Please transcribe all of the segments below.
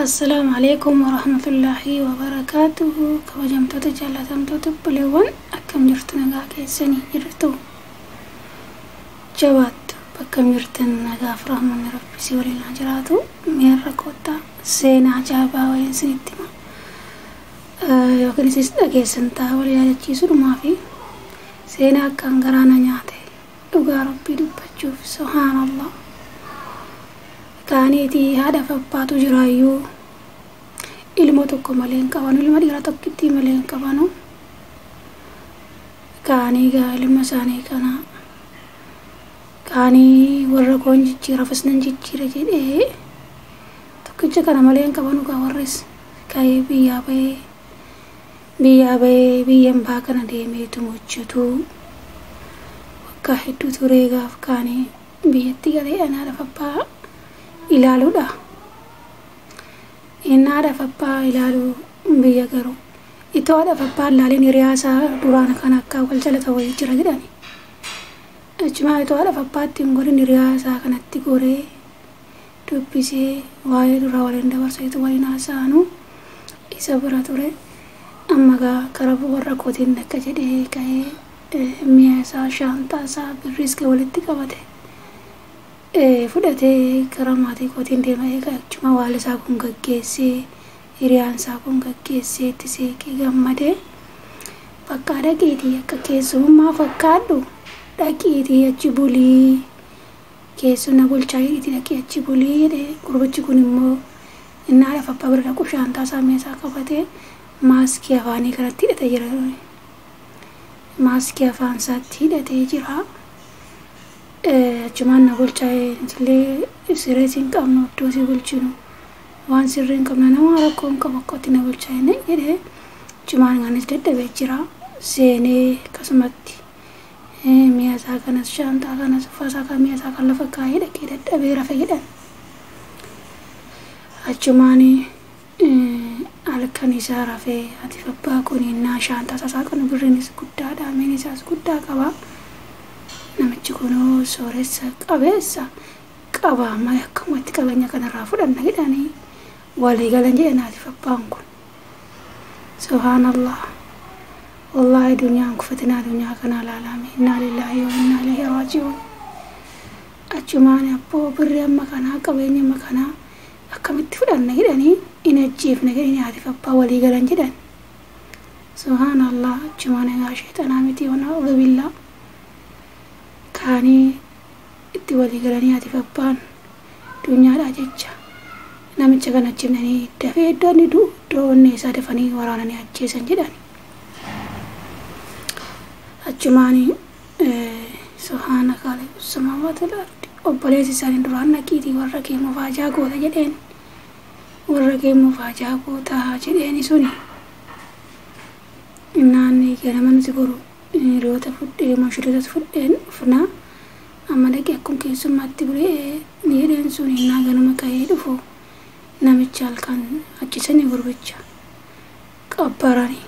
Assalaamu alaikum warahmatullaahi wabarakaatuhu. Kabajamtoota jaallatamtoota obboleewwan, akkam jirtu? Nagaa keessanii jirtu? Jabaattu? Bakkam jirtan nagaaf rahmanni rabbi si waliin haa jiraatu. Miirra koottaa, seenaa ajaa'ibaa wayiin isinitti hima, yookiin isis dhageessan ta'a. Wal yaadachiisuudhumaa fi seenaa akkaan garaana nyaate, dhugaa rabbii dubbachuuf. Subhaanallah, kaaniitii haadhaaf abbaatu jiraayyuu ilmoo tokko malee hin qabanu, ilma dhiira tokkittii malee hin qabanu. Kaanii gaa ilma isaanii kana kaanii warra koon jijjiirafis nan jijjiira jedhee, tokkicha kana malee hin qabanu. Gaa warris ka'ee biyyaa bahee, biyyaa bahee biyyan baa kana deemeetu hojjetu. Waggaa hedduu turee gaaf kaanii biyyatti galee haadhaaf abbaa ilaaluudha. Inni haadhaaf abbaa ilaaluu biyya garuu itoo haadhaaf abbaa ilaalin hiriyaa isaa duraan kan akka wal jalata wayii jira jedhani. Achumaa itoo haadhaaf abbaatti hin godhin hiriyaa isaa kanatti goree dubbisee, waa'ee duraa waliin dabarseetu waliin haasa'anu isa bira ture. Amma gaa karaa warra kootiin akka jedhee ka'ee mi'a isaa, shaantaa isaa, birriis walitti qabate fudhatee gara maatii kootiin deema. Egaa achuma waan isaa kun gaggeessee, hiriyaan isaa kun gaggeessee itti seeqee gammadee, bakka dhaqiitii akka keessummaa fakkaadhu, dhaqiitii achi bulii, keessuma bulchaa jedhiitii dhaqii achi bulii jedhee. Gurbichi kun immoo inni haadha abbaa bira dhaqu shaantaa isaa, mi'a isaa qabatee maaskii afaanii kanatti hidhatee jira. Maaskii afaan isaatti hidhatee jira. Achumaan na bulchaa, illee siree hin qabnu, iddoo si bulchinu waan sirrii hin qabne, nama rakkoo hin qabu, akkatti na bulchaa jedhee. Achumaan kanis dadhabee jira. Seenee akkasumatti mi'a isaa kanas, shaantaa kanas, uffata isaa kan mi'a isaa kan lafa kaa'ee dhaqee dadhabee rafe jedhan. Achumaan halkan isaa rafee, ati abbaa kun innaa shaantaa isaa saaqanu, birriinis guddaadha, miin isaas guddaa qaba. Namichi kunoo sooressa qabeessa qaba, amma akkamatti qabeenya kanarraa fudhanna jedhanii walii galan jedhan haatiif abbaan kun. Subhaanallah. Wallaahi duniyaan kufatinaa dunyaa kana ilaalame. Innaa lillaahi wa innaa ilaihi raaji'uun. Achumaan abboo birri amma kanaa, qabeenya amma kanaa akkamitti fudhanna jedhanii, in ajjeefna jedhanii haatiif abbaa walii galan jedhan. Subhaanallah, achumaan egaa sheexanaa miti, wana'uudhu billaa. Kaanii itti walii galanii haatiif abbaan dunyaadhaa jecha namicha kana ajjeefnanii, dafee iddoo inni du'u, iddoo onnee isaa dafanii waraananii ajjeesan jedhan. Achumaan subhaana kaaliqu samaawaati wal ardi, obboleessi isaanii duraan dhaqiitii warra kee mufaajaa goota jedheen, warra kee mufaajaa goota jedheeni suni innaan ganama nuti boru hiriyoota fudhee mushurootas fudheen dhufnaa, amma dhaqee akkuma keessummaatti bulee ni jedheen. Sun innaa ganama ka'ee dhufu namicha halkan ajjeesanii gurbicha qabbaranii.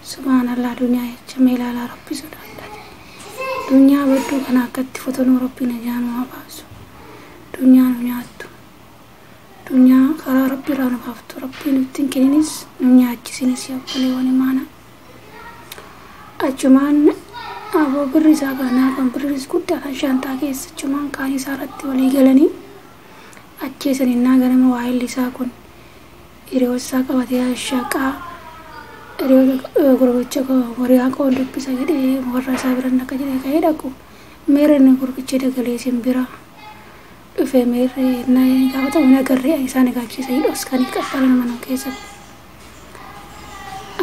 Subhaanallah, duniyaa jecha mee ilaalaa, rabbi sodaadha. Duniyaa badduu kana akkatti fotonuu rabbi najaa nu haa baasu. Duniyaa nu nyaattu, duniyaa karaa rabbi irraa nu baaftu rabbi nutti hin kenninis, nu nyaachisinis. Obboleewwan imaana, achumaan aboo birri isaa kanaa kan birris guddaadha shaantaa keessa, achumaan kaan isaa irratti walii galanii ajjeesan. Innaa ganama waa'illi isaa kun hiriyoota isaa qabatee shaqaa, hiriyoota gurbicha hiriyaa koo dubbisa jedhee, warra isaa biran akka jedhee ka'ee dhaqu, meerre inni gurbicha dagalee simbira dhufe, meerre gaafatamu hin agarree, isaan egaachisa dhoskanii qaxxalan mana keessatti.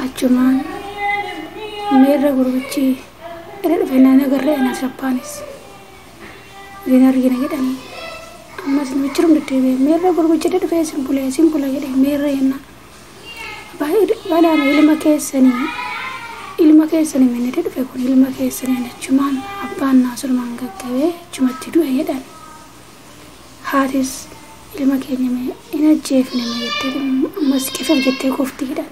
Achumaan meerre gurbichi irra dhufe naan agarree, anaaf shabbaanis hin argina jedhanii. Ammas namichi rum deddeebi'ee, meerre gurbichi dhufee simbulee simbula jedhee, meerre jenna balaama ilma keessanii, ilma keessanii minni dhufe kun ilma keessanii. Achumaan abbaan naasumaan gaggabee achumatti du'e jedhan. Haatis ilma keenya hin ajjeefne jettee ammas kifaf jettee kufti jedhan.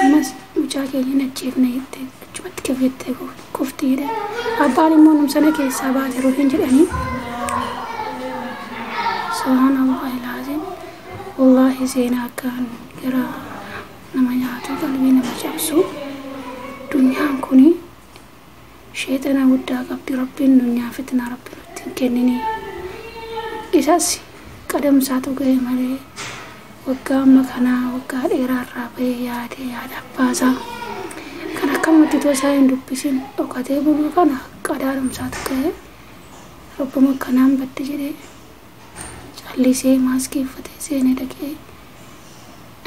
Ammas mucaa keenya hin ajjeefne jettee achumatti kif jettee kufti jedhan. Abbaan immoo numsana keessaa baate ruuhin jedhanii. Subhaanallah ilaazim. Wallaahi seenaa akkaan garaa nama nyaatu, qalbii nama cabsu. Dunyaan kuni sheexana guddaa qabdi. Rabbiin dunyaa fitnaa rabbi nutti hin kenninii. Isas qadamsaatu ga'e malee waggaa amma kanaa waggaa dheeraa irraa ba'ee yaade yaada abbaasaa kan akkamatti itoo isaa hin dubbisin dhokatee buluu kana qadaadhumsaatu ga'e. Rabbuma akkanaan badde jedhee callisee maaskii uffatee seenee dhaqee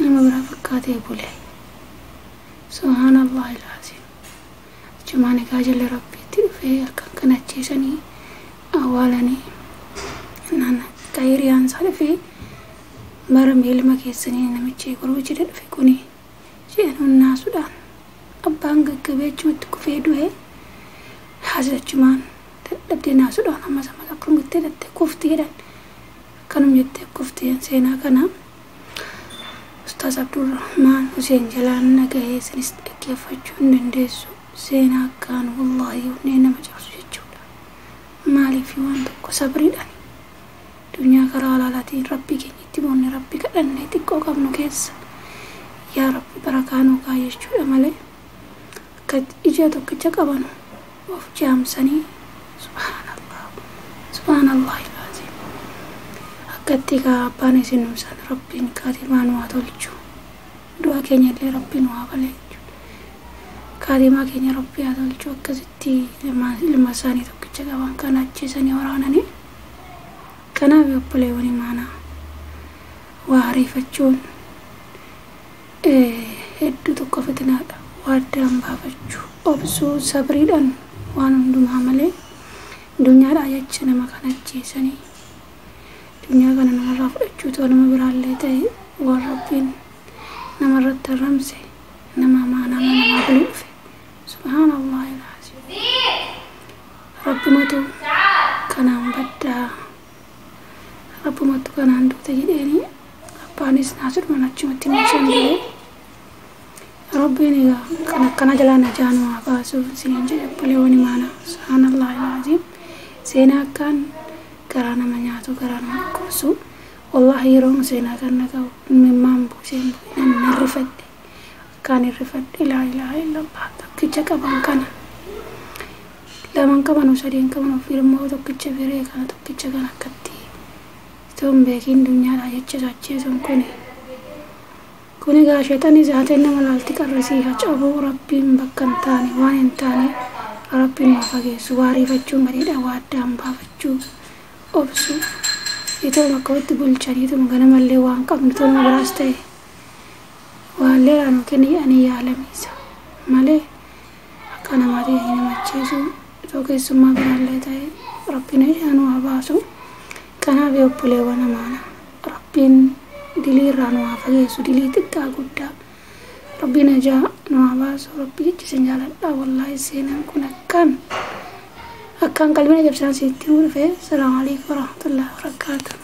nama biraa fakkaatee bule. Subhaanallah ilaaziim. Achumaan egaa jala rabbiitti dhufee halkan kana ajjeesanii awwaalanii. Naan akka hiriyaan isaa dhufee bara ilma keessanii namichi goruu jedhe dhufe kuni jedhan naasuudhaan abbaan gaggabee achumatti kufee du'e. Haasila achumaan dadhabdee naasuudhaan ammas ammas akkanum jettee dhattee kufti jedhan, akkanum jettee kufti. Seenaa kana Ustaaz Abdurrahmaan Huseen jalaan nagahee, isinis dhaggeeffachuu hin dandeessu. Seenaa akkaan wallaahi onnee nama cabsu jechuudha. Maaliif waan tokko sabriidhaan dunyaa karaa halaalaatiin rabbii keenyatti boonne, rabbi kadhannee xiqqoo qabnu keessa yaa rabbi barakaa nuu kaa jechuudha malee akka ija tokkicha qabanu of jaamsanii. Subhaanallah, subhaanallah ilaaziim. Akkatti kaa abbaan isin nuusan rabbiin kaatimaa nu haa tolchu, du'a keenya illee rabbiin nu haa baleechu, kaatimaa keenya rabbi haa tolchu. Akkasitti ilma isaanii tokkicha qaban kana ajjeesanii waraananii. Kanaaf obboleewwan imaanaa, waa ariifachuun hedduu tokko fitinaadha. Waa addaan baafachuu, obsuu, sabriidhaan waan hundumaa malee addunyaadhaa jecha nama kana ajjeesanii addunyaa kana namarraa fudhachuu ta'u nama biraallee ta'e waan rabbiin namarratti haramse nama amaanaa namaa buluu dhufe. Subhaanallah ilaaziim. Rabbumatu kanaan baddaa, rabbumatu kanaan duute jedheeni abbaanis naasudhumaan achumatti nuusan du'e. Rabbiin egaa kan akkana jalaa najaa nu haa baasu isiniin jedhe obboleewwan imaanaa. Subhaanallah ilaaziim. Seenaa akkaan garaa nama nyaatu, garaa nama dhukkubsu. Wallaahi yeroon seenaa kan dhaga'u imimmaan buuseen nan rifadhe, akkaan hin rifadhe. Laa ilaaha illallah. Tokkicha qaban kana, laman qaban, sadeen qaban, ofii immoo tokkicha firee kana, tokkicha kana akkatti itoo hin beekin dunyaadhaa jecha ajjeesuun kuni kun egaa sheexanni zaateen nama laalti qarrisii haa cabuu. Rabbiin bakka hin taane waan hin taane rabbiin nu fageessu. Waa ariifachuun gaariidha, waa addaan baafachuu, obsu, itoo bakka walitti bulchanii ituma ganamallee waan qabnu itoo nama biraas ta'e waallee nu kenni jedhanii yaalamiisa malee akka namaatiin nama ajjeesu itoo keessummaa biraallee ta'e rabbiin nu haa baasu. Kanaaf obboleewwan amaana, rabbiin dilii irraa nu haa fageessu, dilii xiqqaa guddaa rabbiin ajaa nu haa baasu. Rabbi jecha isin jaaladha. Wallaahi seenaan kun akkaan akkaan qalbii na cabsaan sitti dhufe. Salaamu alaikum warahmatullahi wabarakaatuh.